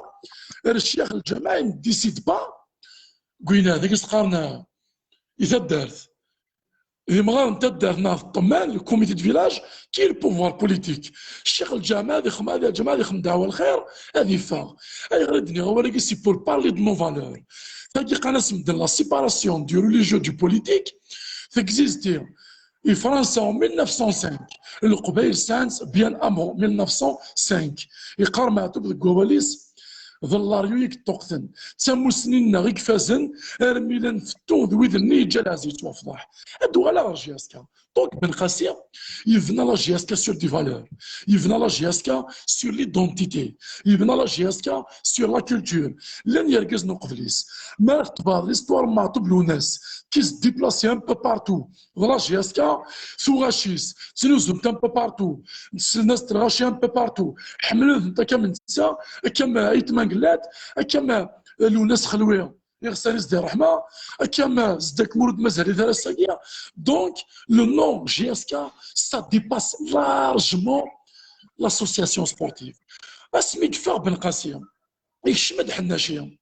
ar ccix lǧameɛ ne décide pas, deg wayen deg s-qqaren i taddart. D imɣaren n taddart neɣ d ṭṭemman, le comité de village, qui est le pouvoir politique. Ccix lǧameɛ ad ixem-, ad ixem ddeɛwa lxir, ad iffeɣ. Ayɣer i d-nniɣ awal-agi, c'est pour parler de nos valeurs. Tagi qqaren-as medden la séparation du religieux du politique, texisti i Fransa en mille neuf cent cinq, Leqbayel sɛan-tt bien avant mille neuf cent cinq. Iqqar Meɛtub deg wawal-is, d laryu i yeṭṭuqten, d tamussni-nneɣ i ifazen, armi llan fettu d wid-nni yeǧǧa leɛzi yettwafḍeḥ. Ad uɣaleɣ ɣer J S K. Donc, Benkasi yebna la J S K sur des valeurs, yebna la J S K sur l'identité, yebna la J S K sur la culture. Llan yergazen uqbel-is. Ma ara tettebɛeḍ l'histoire n Meɛtub Lwennas, qui se déplace un peu partout, d la J S K, tuɣac-is ttnuzun-t un peu partout, nsellen-as-d lɣaci un peu partout, ḥemmlen-tent akka am netta, akka am Ayt Mengellat, akka am Lwennas Xelwi, iɣsan-is di ṛṛeḥma, akka am Zeddak Mulud, mazal-it ar ass-agi. Donc, le nom J S K, ça dépasse largement l'association sportive. Asmi yeffeɣ Benkasi, yekcem-d Ḥennaci.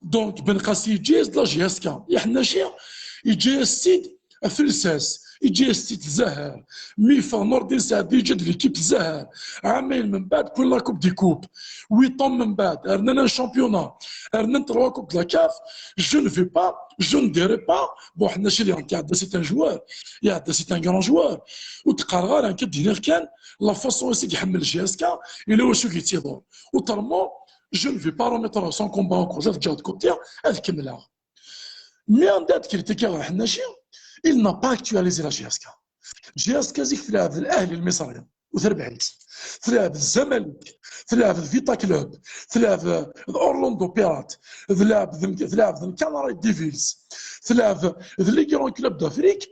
Donc, Benkasi yeǧǧa-yas-d la J S K. Yeḥnaci, yeǧǧa-yas-tt-id ɣef lsas, yeǧǧa-yas-tt-id Zahar. Mi yeffeɣ Nurdin Saɛdi, yeǧǧa-d l'équipe Zahar. Ɛamayen mbeɛd, kul la coupe des coupes. Huit ans mbeɛd, rnan un championnat, rnan trois coupes de la CAF. Je ne vais pas, je ne dirai pas. Bon, Ḥennaci, il est, iɛedda, c'est un joueur. Iɛedda, c'est un grand joueur. Ur d-qqareɣ ara, nekk ad d-iniɣ kan la façon i s-iḥemmel J S K, yella wacu i yettiḍur. Autrement, je ne vais pas remettre son combat en cause. Ad ǧǧeɣ de côté, ad kemmleɣ. Mais anda ad critiquer ɣer Ḥennaci, il n'a pas actualisé la J S K. J S K zik tleɛɛeb d L'Ahli Lmiṣri, u terbeḥ-itt. Tleɛɛeb d Zamalek, tleɛɛeb d Vita Club, tleɛɛeb d Orlando Pirates, tleɛɛeb d, tleɛɛeb d Canaries Devils, tleɛɛeb d les grands clubs d'Afrique.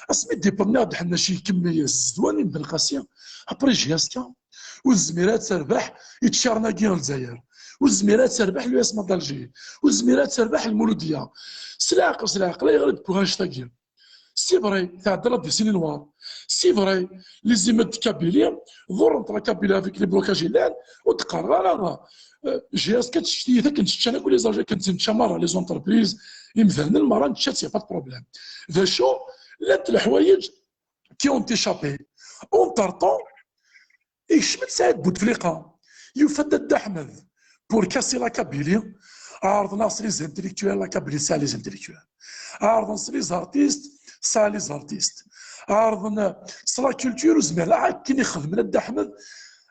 Asmi d-iwweḍ-d Ḥennaci, ikemmel-as Zedwani n Belqasi, après J S K. Ur tezmir ad terbeḥ i tčarn-agi n Lezzayer. Ur tezmir ad terbeḥ l'U S M d'Alger. Ur tezmir ad terbeḥ Lmuludiya. S leɛqel, s leɛqel, ayɣer i d-wwiɣ annect-agi? C'est vrai, tɛedda la décennie noire. C'est vrai, les émeutes de Kabylie ḍurrent la Kabylie avec les blocages yellan, ur d-qqareɣ ara, euh, J S K teččet-iyi akken ččan akk les agents, akken tt-nečča merra, les entreprises, imdanen merra nečča-tt, y a pas de problème. D acu, llant leḥwayeǧ qui ont échappé. Entre-temps, ikcem-d Saɛid Bouteflika, yufa-d Dda Ḥmed pour casser la Kabylie, ɛerḍen-as les intellectuels, la Kabylie tesɛa les intellectuels. Ɛerḍen-as les artistes, tesɛa les artistes. Ɛerḍen s la culture, ur zmiren akken i xedmen Dda Ḥmed,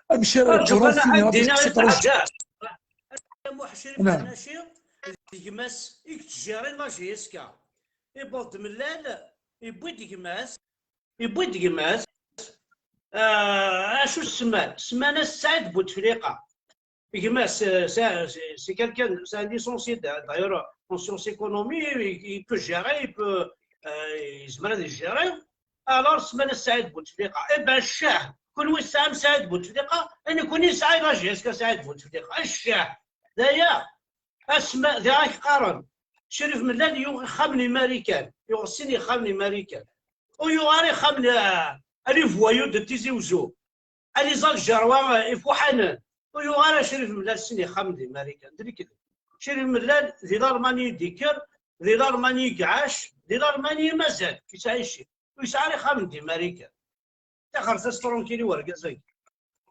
amek ara... Rǧu, ad d-iniɣ yiwet n tḥaǧa. Muḥ Crif Ḥnaci, d gma-s i yettjerrin la J S K. Iwweḍ-d Mellal, yewwi-d gma-s, yewwi-d gma-s, euh, acu semman? Semman-as Saɛid Bouteflika. Gma-s, euh, c'est, c'est, c'est quelqu'un, c'est un licencié d-, d'ailleurs en sciences économiques, il, il peut gérer, il peut, euh, yezmer ad gérer. Alors, semman-as Saɛid Bouteflika. Eh ben, ccah, kunwi tesɛam Saɛid Bouteflika, eh, nekkni nesɛa la J S K Saɛid Bouteflika. Eh, ccah, d aya. Asma, d ay qqaren, Crif Mellal yuɣ ixxamen i Marikan, yuɣ sin ixxamen i Marikan. Ur yuɣ ara ixxamen, ah, Allez, voyous de Tizi Ouzou. Allez, Algérois ifuḥanen. Ur yuɣ ara Crif Mellal sin ixxamen di Marikan, d lekdeb. Crif Mellal di Lalmani i d-ikker, di Lalmani i iɛac, di Lalmani i mazal yettɛici. Ur yesɛi ara ixxamen di Marikan. Taxer-as trunkil i wergaz-agi.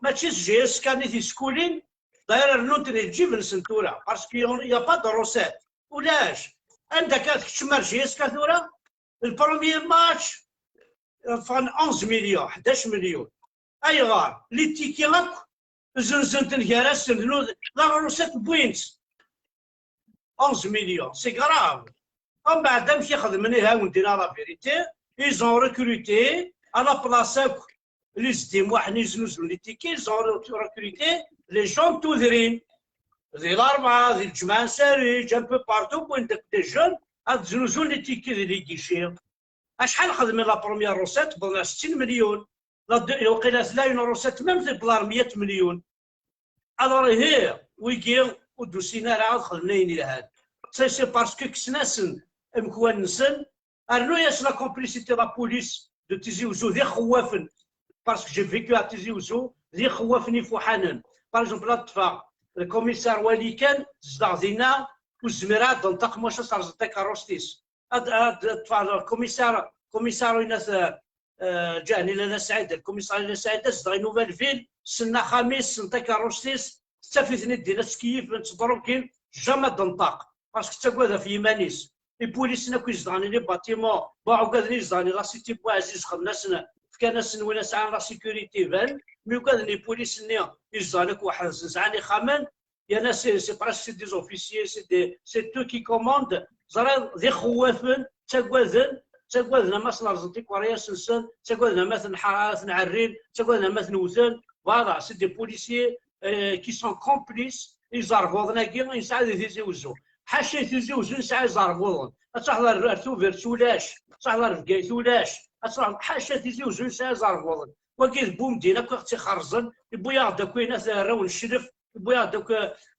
Mačči s J S K-nni tiskulin, d'ailleurs rnunt di lǧib-nsen tura, parce qu'il y a pas de recette. Ulac. Anda akka tkeččem ar J S K tura? Le premier match, ffɣen onze millions, ḥdac million. Ayɣer? Les tickets akk zzenzen-ten gar-asen, d la recette wwin-tt. Onze millions, c'est grave. Umbeɛd amek i xedmen ihi, ad wen-d-iniɣ la vérité, ils ont recruté à la place akk les Zdi Muḥ-nni yeznuzun les tickets, ils ont recruté les gens n tudrin. Di Larebɛa, di Lǧemɛa n Sariǧ, un peu partout, wwin-d akk des jeunes ad znuzun les tickets di les guichets. Acḥal xedmen la première recette? Wwḍen ɣer settin millions. La de-, waqila tella une recette même tewweḍ ɣer meyya millions. Alors ihi, wigi ur d-usin ara ad xedmen ayen yelhan. C'est, c'est parce que kksen-asen amekwan-nsen, rnu-yas la complicité la police de Tizi Ouzou d ixewwafen, parce que j'ai vécu à Tizi Ouzou, d ixewwafen ifuḥanen. Par exemple, ad ṭṭfeɣ le commissaire Wali kan, zedɣeɣ dinna, ur zmireɣ ad d-nṭeq, maca ad terẓeḍ takeṛṛust-is. Ad, ad ṭṭfeɣ le commissaire, commissaire in at, euh, Ǧahni Lalla Saɛid, le commissaire Lalla Saɛid, zedɣeɣ i Nouvelle Ville, ssen axxam-is, ssen takeṛṛust-is, tettaf-iten-id dinna ttkeyyifen, ttḍrukin, jamais ad d-nṭeq, parce que tettagad ɣef yiman-is. Ipulisen akk izedɣen les bâtiments, Buɛugaden izedɣen la cité Buɛziz, xedmen-asen, fkan-asen win sɛan la sécurité, iban, mi ugaden ipulisen-nni izedɣen akk weḥd-sen, sɛan ixxamen, yerna c'est, c'est presque, c'est des officiers, c'est des, c'est eux qui commandent. Ẓriɣ d ixewwafen, ttagaden, ttagaden ama ad sen-rẓen tikeryasin-nsen, ttagaden ama ad ten-ḥar-, ad ten-ɛerrin, ttagaden ama ad ten-wten. Voilà, c'est des policiers, euh, qui sont complices. Iẓerbuḍen-agi i nesɛa di Tizi Uzzu. Ḥaca i Tizi Uzzu nesɛa iẓerbuḍen. Ad truḥeḍ ar, ar Tubiret ulac, ad truḥeḍ ar Bgayet ulac, ad truḥeḍ, ḥaca Tizi Uzzu nesɛa iẓerbuḍen. Wagi d Bumedin akk i ɣ-tt-ixerẓen, yewwi-yaɣ-d akk ayen, at arraw n cclef, yewwi-yaɣ-d akk,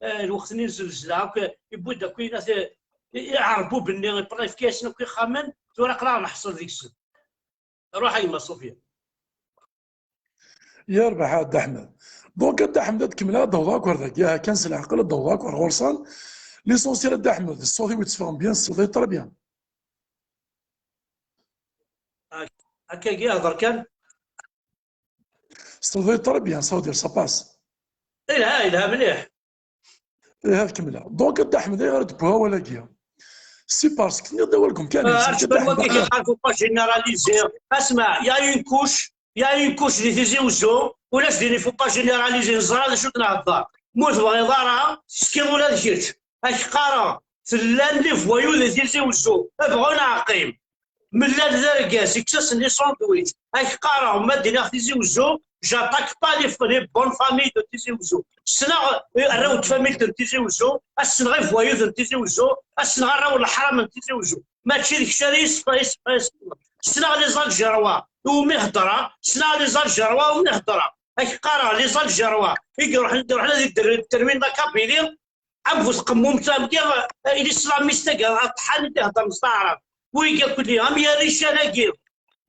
eh, lweqt-nni n zzelzla, akk, yewwi-d akk ayen, at, i, iɛerbuben-nni, yefka-yasen akk ixxamen, tura aql-aɣ neḥṣel deg-sen. Ruḥ a yemma Sofia. Yerbeḥ a Dda Ḥmed. Donc a Dda Ḥmed ad kemmleɣ ad d-awḍeɣ akk ar dagi, aha kan s leɛqel ad d-awḍeɣ akk ar ɣur-sen. L'essentiel a Dda Ḥmed, ṣṣut-iw yetteffɣen bien, ṣṣut-iw très bien. Ak-, akkagi hder kan. Ṣṣut-iw très bien, ça veut dire ça passe. Ilha, ilha mliḥ. Ih, ad kemmleɣ. Donc a Dda Ḥmed, ayɣer i d-wwiɣ awal-agi? C'est parce que tenniḍ-d awal deg umkan-is. Ah, nekk a Dda Ḥmed, wagi aql-aɣ il faut pas généraliser. Asma, il y a une couche, il y a une couche di Tizi Uzzu, ulac din, il faut pas généraliser, neẓra d acu d-nhedder. Ma ur tebɣiḍ ara, teskiḍ ula d kečč. Ad k-qqareɣ, tellan les voyous di Tizi Uzzu, bɣu neɣ qqim. Mellal d argaz, ikkes-asen les sandwichs. Ad k-qqareɣ, ma d-iniɣ Tizi Uzzu, j'attaque pas les, les bonnes familles de Tizi Uzzu. Ssneɣ, eh, arraw n tfamilt n Tizi Uzzu, ad ssneɣ i voyous n Tizi Uzzu, ad ssneɣ arraw n leḥram n Tizi Uzzu. Mačči d kečč ara yesf-, yesf-, yesf-, ssneɣ les Algérois, umi heddreɣ, ssneɣ les Algérois, umi heddreɣ. Ad k-qqareɣ, les Algérois, i iruḥen, iruḥen ad idder-, terwin la Kabylie, am bu tqemmumt, am diɣ, eh, l'islamiste-agi, aṭḥan i d-iheddren s taɛrabt. Wigi akk-nni, am Yarican-agi,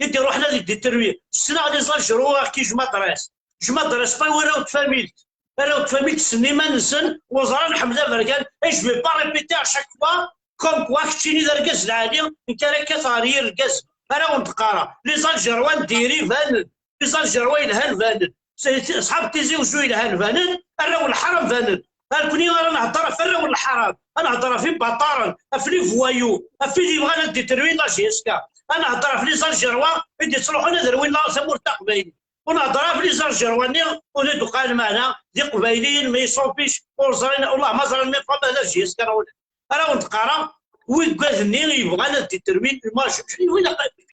i d-iruḥen ad d-iterwi. Ssneɣ les Algérois, qui je m'adresse. Je m'adresse pas i warraw n tfamilt. Arraw n tfamilt ssnen iman-nsen, ur ẓran Ḥmed Aberkan, et je vais pas répéter à chaque fois, comme quoi keččini d argaz lɛali, nekk ara kkateɣ ɣer yirgazen. Ara wen-d-qqareɣ, les Algérois n diri banen. Les Algérois yelhan banen. Ṣ-, ṣ-, ṣḥab Tizi Uzzu yelhan banen, arraw n leḥram banen. Ar nekni ara nhedder ɣef arraw n leḥram, ad nhedder ɣef ibaṭaren, ɣef les voyous, ɣef wid yebɣan ad d-iterwin la J S K. Ad nhedder ɣef les Algérois i d-yettruḥun ad rwin la, tamurt taqbaylit. Ur nhedder ɣef les Algérois-nni ur d-uqan lmeɛna d iqbayliyen, mais ils s'en fichent, ur ẓrin, wellah ma ẓran même pas ma d J S K neɣ ula. Ara wen-d-qqareɣ, wigad-nni yebɣan ad d-iterwin, mačči,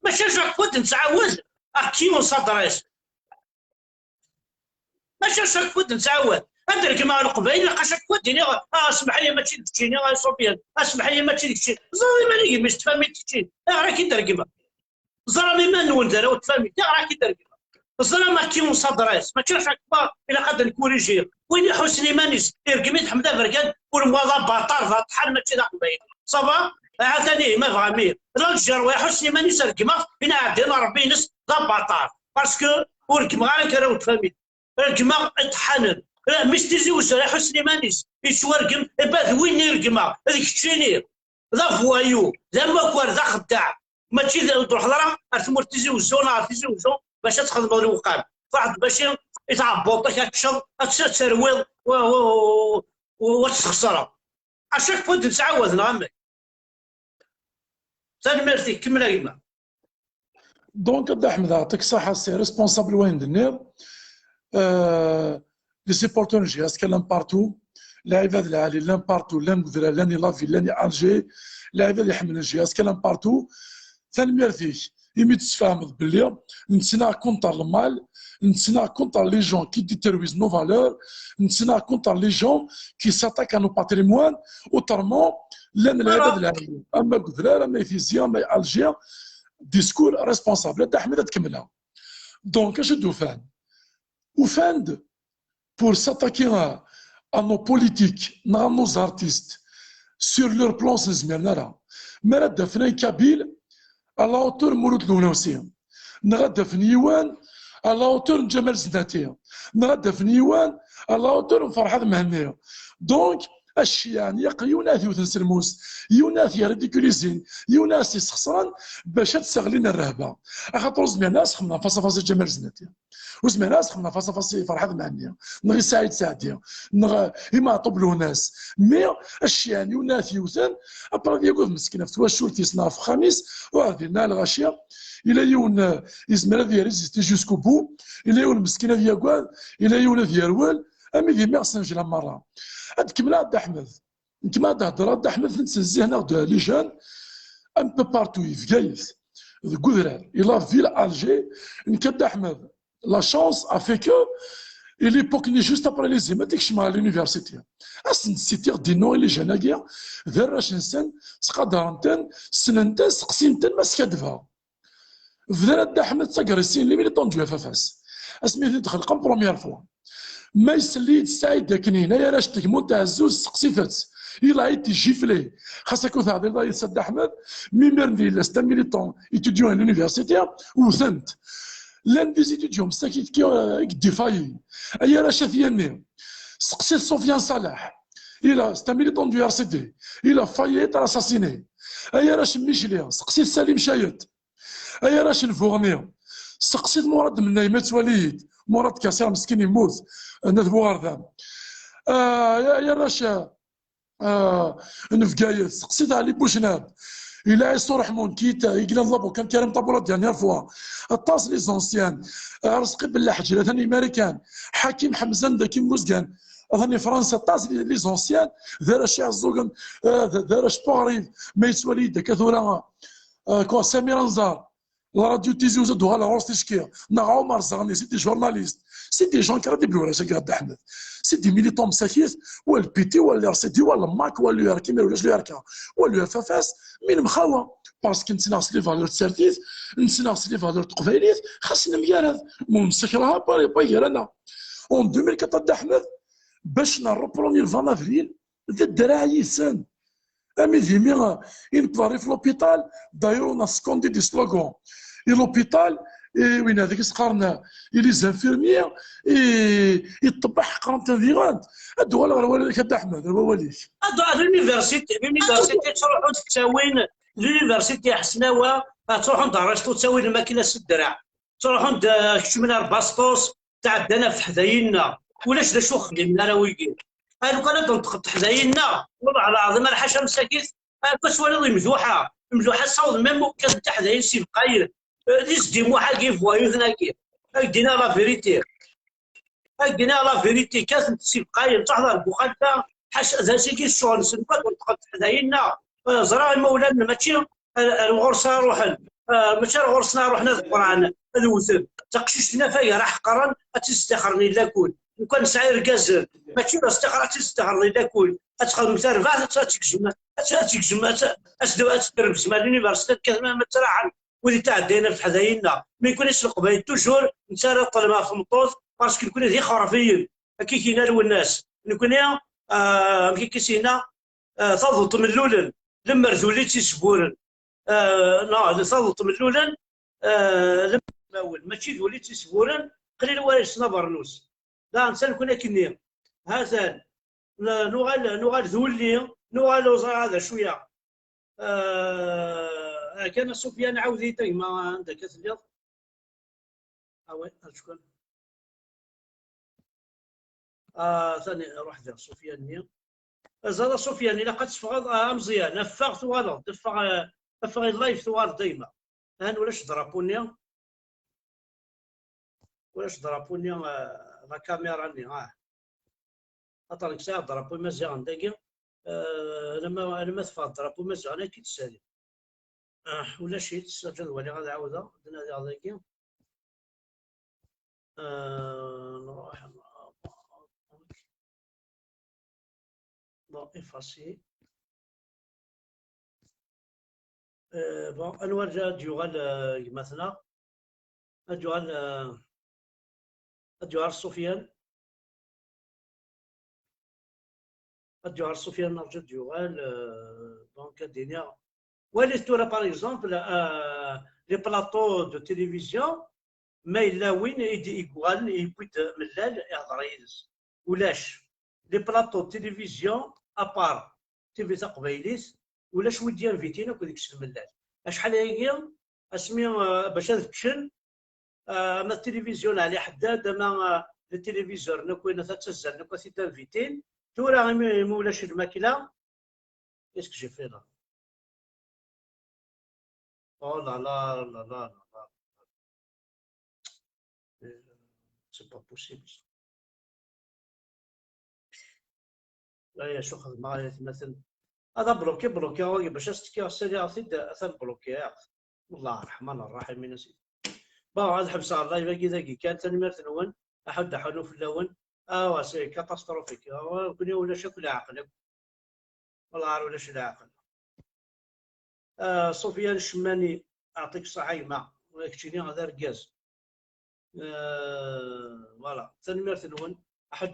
mačči chaque fois d-nettɛawad à qui on s'adresse. Mačči chaque fois d-nettɛawad. Ad d-regmeɣ Leqbayel, ilaq chaque fois d-iniɣ, ah, smeḥ-iyi, mačči d keččini, ah, Sufyan, ah, smeḥ-iyi, mačči d keččini. Ẓer iman-ik, mmi-s n tfamilt keččini. Ayɣer ad k-id-regmeɣ? Ẓer iman-nwen d arraw n tfamilt, ayɣer ad k-id-regmeɣ? Ẓer à qui on s'adresse, mačči chaque fois ilaq ad nkuriji. Win iḥussen iman-is, irgem-it Ḥmed Aberkan, ur mwa d abaṭar, d aṭḥan, mačči d aqbayli. Ça va? Ahat anihi, ma bɣa mmi. L'Algérois iḥussen iman-is, regmeɣ-t, inaɛdin Ṛebbi-ines d abaṭar. Parce que ur reggmeɣ ara kra n tfamit. Reggmeɣ iṭeḥḥanen. Mmi-s Tizi Uzzu, iḥussen iman-is, yettwargem, eh ben, d win i reggmeɣ, d keččini. D avoyou, d amakar, d axeddaɛ. Mačči d, ur truḥeḍ ara ar tmurt Tizi Uzzu neɣ ar Tizi Uzzu bac ad txedmeḍ lewqam. Truḥeḍ bac i, i tɛebbuḍt-ik ad teččeḍ, ad tt-, ad terwiḍ, wa, wa, wa, wa, wa tesxeṣreḍ. À chaque fois d-nettɛawad, neɣ amek? Tanemmirt-ik, kemmel a gma. Donc, a Dda Ḥmed, yeɛṭik ṣṣeḥḥa, c'est responsable wayen d-tenniḍ. Euh, les supporters n J S K llan partout. Lɛibad lɛali llan partout, llan deg udrar, llan i la ville, llan i Alger. Lɛibad iḥemmlen J S K llan partout. Tanemmirt-ik imi d-tesfehmeḍ belli nettnaɣ contre le mal, nettnaɣ contre les gens qui détruisent nos valeurs, nettnaɣ contre les gens qui s'attaquent à nos patrimoines. Autrement, llan lɛibad lɛali, ama deg udrar, ama i Tizi, ama i Alger. Discours responsable. A Dda Ḥmed, ad kemmleɣ. Donc, acu d-ufan? Ufan-d, pour s'attaquer à, à nos politiques, neɣ à nos artistes, sur leur plan, ur zmiren ara. Mi ara d-afen un kabyle à la hauteur n Mulud Lwenawsi, neɣ ad d-afen yiwen à la hauteur n Ǧamal Zenati, neɣ ad d-afen yiwen à la hauteur n Ferḥat Mhenni. Donc, acciɛen, yaq-, yiwen ad t-yewten s lmus, yiwen ad t-yerridikulizin, yiwen ad t-yesxeṣren, bac ad sseɣlin rrehba. Axaṭer ur zmiren ara ad sxedmen face à face i Ǧamal Zenati. Ur zmiren ara ad sxedmen face à face i Ferḥat Mhenni, neɣ i Saɛid Saɛdi, neɣ i Meɛṭub Lwennas. Mais acciɛen, yiwen ad t-yewten, après ad yagad meskin ɣef twacult-is neɣ ɣef uxxam-is, ur ɛdilen ara lɣaci. Yella yiwen, eh, yezmer ad yerrésister jusqu'au bout, yella yiwen meskin ad yagad, yella yiwen ad yerwel, ami d imiɣ snejlan merra. Ad kemmleɣ a Dda Ḥmed. Nekk ma ad d-heddreɣ, a Dda Ḥmed, nettnezzihen-aɣ-d les jeunes un peu partout, i Bgayet, deg udrar, i la ville, Alger. Nekk a Dda Ḥmed, la chance a fait que, i l'époque-nni, juste après les émeutes, i kecmeɣ à l'université. Ad sen-d-sitiɣ dinnu i les jeunes-agi, d arrac-nsen, ttqadaren-ten, ssnen-ten, seqsin-ten ma skaddbeɣ. Bdan a Dda Ḥmed d tagressine, les militants du F F S. Asmi i t-id-xelqen première fois. Ma isell-iyi-d Saɛid akken-in, ay arrac n Tegmunt Ɛezzuz, seqsit-tt. Il a été giflé. Xas akka ur teɛdileḍ ara yid-s a Dda Ḥmed, mi imiren d yella, c'est un militant étudiant à l'université, wten-t. Llan des étudiants msakit ki, euh, i yeddifayin. Ay arrac At Yanni, seqsit Sofiane Salah. Il a, c'est un militant du R C D. Il a failli être assassiné. Ay arrac n Micli, seqsit Salim Cayet. Ay arrac n Buɣni, seqsit Murad Mennay ma yettwali-yi-d. Murad Kasir meskin yemmut, n At Buɣerdam. Ah, ay arrac, ah, n Bgayet, seqsit Ɛli Bucnab. Yella Ɛisa Ureḥmun, qui est, i yellan d l'avocat n Karim Tabou la dernière fois. Aṭas les anciens. Ah, Arezqi Bellaḥǧer, atan i Marikan. Ḥakim Ḥemza, anda akken Muzgan, atan i Fransa. Aṭas les, les anciens. D arrac Iɛeẓẓugen, ah, d, d arrac Buɣrib, ma yettwali-yi-d akka tura. Ah, quoi, Samir Anzar, la radio Tizi Uzzu ad uɣaleɣ ɣur-s ticki, neɣ Ɛumar Zeɣni, c'est des journalistes, c'est des gens qui ara d-iblu ɣer-s a Dda Ḥmed, c'est des militants msakit, wa le P T, wa le R C D, wa le MAK, wa le U R K, ma ulac le U R K, wa le F F S, mi nemxawa, parce que nettnaɣ s les valeurs n tsertit, nettnaɣ s les valeurs n teqbaylit, xas nemgarad, ma ur nessakel ara, pas, pas gar-aneɣ. En deux mille quatre a Dda Ḥmed, bac nerreproni le vingt avril, d ddreɛ yid-sen. Ami d imi, i nekk ḍerrif l'hôpital, d'ailleurs on a scandé des slogans. I l'hôpital, i win deg s-qqaren, i les infirmiers, i, i ṭṭebba ḥeqren-ten diɣen. Ad d-uɣaleɣ ɣer wawal-ik a Dda Ḥmed, ɣer wawal-ik. Ad d-uɣaleɣ l'université, l'université ttruḥun ttawin, l'université Ḥesnawa, ad ttruḥun d arrac ttawin lmakina s ddreɛ. Ttruḥun-d, eh, kecmen ar Basṭus, tɛeddan ɣef teḥdayin-nneɣ. Ulac d acu ur xdimen ara wigi. A lukan ad d-neṭqent teḥdayin-nneɣ, wellah lɛaḍim, ar ḥaca msakit, ar ma twaliḍ imduḥa, imduḥa ssawḍen même ukkat n teḥdayin s ibqayen. Eh, d izdi Muḥ-agi, voyous-agi. Ad k-d-iniɣ la vérité. Ad k-d-iniɣ la vérité, kkaten-t s ibqayen, ttruḥeḍ ɣer Buxalta, ḥaca, d acu i d ccɣel-nsen, akk ad d-neṭqent teḥdayin-nneɣ. Eh, ẓriɣ imawlan mačči ar, ar ɣur-sen ara ruḥen. Ah, mačči ar ɣur-sen ara ruḥen ad qerɛen, ad wten. Taqcict n afag ara ḥeqren, ad tt-id-staxren i lakul. Lukan nesɛa irgazen, mačči d astaxer, ad tt-id-staxren i lakul. Ad txedmem tarbaɛt, ad tt-, ad tt-tgezmem, ad tt-, ad tt-tgezmem, ad tt-, ad tt-, ad tt-tdrebzem ar l'université, ad tekkatem arma ttraḥen wid i tɛeddayen ɣef teḥdayin-nneɣ. Mi nekkni s Leqbayel toujours nettarra ṭṭlem ɣef tmeṭṭut, parce que nekkni d ixerbiyen. Akka i k-yenna Lwennas. Nekkni, ah, amek akka i s-yenna? Ah, taḍuṭ mellulen, lemmer d ul i tt-isburen. Ah, neɣ taḍuṭ mellulen, ah, lemmer imawen, mačči d wul i tt-isburen, qlil wara yessen abernus. Daɣen, atan kun akkenni. Hatan, n-, nuɣal, nuɣal d wulli, nuɣal ur ẓriɣ ara d acu ya. Ah, kan a Sufyan, ɛawed-iyi-d a gma anda akka telliḍ. Ah ouais, acu kan. Ah, tani, ruḥ diɣ Sufyan-nni. Ẓer a Sufyan, ilaq ad teffɣeḍ, ah, a Meẓyan, ffeɣ tuɣaleḍ, ffeɣ, ah, ffeɣ i live tuɣaleḍ dayma. Han ulac drapeau-nni. Ulac drapeau-nni, ah, la caméra-nni, ah. Axaṭer nekk sɛiɣ drapeau imaziɣen dagi, ah, alamma, alamma teffeɣ drapeau imaziɣen, ad k-id-ssali. Ah, ulac-itt, aǧǧa ad waliɣ, ad ɛawdeɣ, ad nadiɣ dagi. Ah, nruḥ, bon, effacer. Euh, bon, anwa ara d-yuɣal, euh, gma-tneɣ? Ad d-yuɣal, euh, ad d-yuɣal Sufyan. Ad d-yuɣal Sufyan, nerǧa ad d-yuɣal, euh, donc ad d-iniɣ. Walit tura, par exemple, euh, les plateaux de télévision, ma yella win i d-, i yuɣalen, yewwi-d Mellal, ihḍer yid-s. Ulac. Les plateaux de télévision, à part T V taqbaylit, ulac wi d-yanvitin akk deg-s Mellal. Acḥal ayagi, asmi, euh, bac ad ččen, euh, ama télévision n Ɛli Ḥeddad, ama, euh, les téléviseurs, akk win ad ttazzalen, akk ad t-id-anvitin. Tura, imi, imi ulac lmakla, qu'est-ce que j'ai fait là? Oh là là, là là, là là. Euh, c'est pas possible. Ay acu xedmeɣ ay atmaten. Ad abloki, blokiɣ wagi bac ad s-tekkiɣ, ssaliɣ-t-id, atan blokiɣ. Wellah Ṛṛeḥman Ṛṛaḥim, a sidi. Bon, ad ḥebseɣ live-agi dagi kan, tanemmirt-nwen, aḥud aḥunu fell-awen. Awa, c'est catastrophique. Awa, nekkni ulac akk leɛqel akk. Wellah ar ulac leɛqel. Ah, Sufyan Cemmani, aɛṭik ṣṣeḥḥa a gma, keččini d argaz. Ah, voilà, tanemmirt-nwen. Aḥud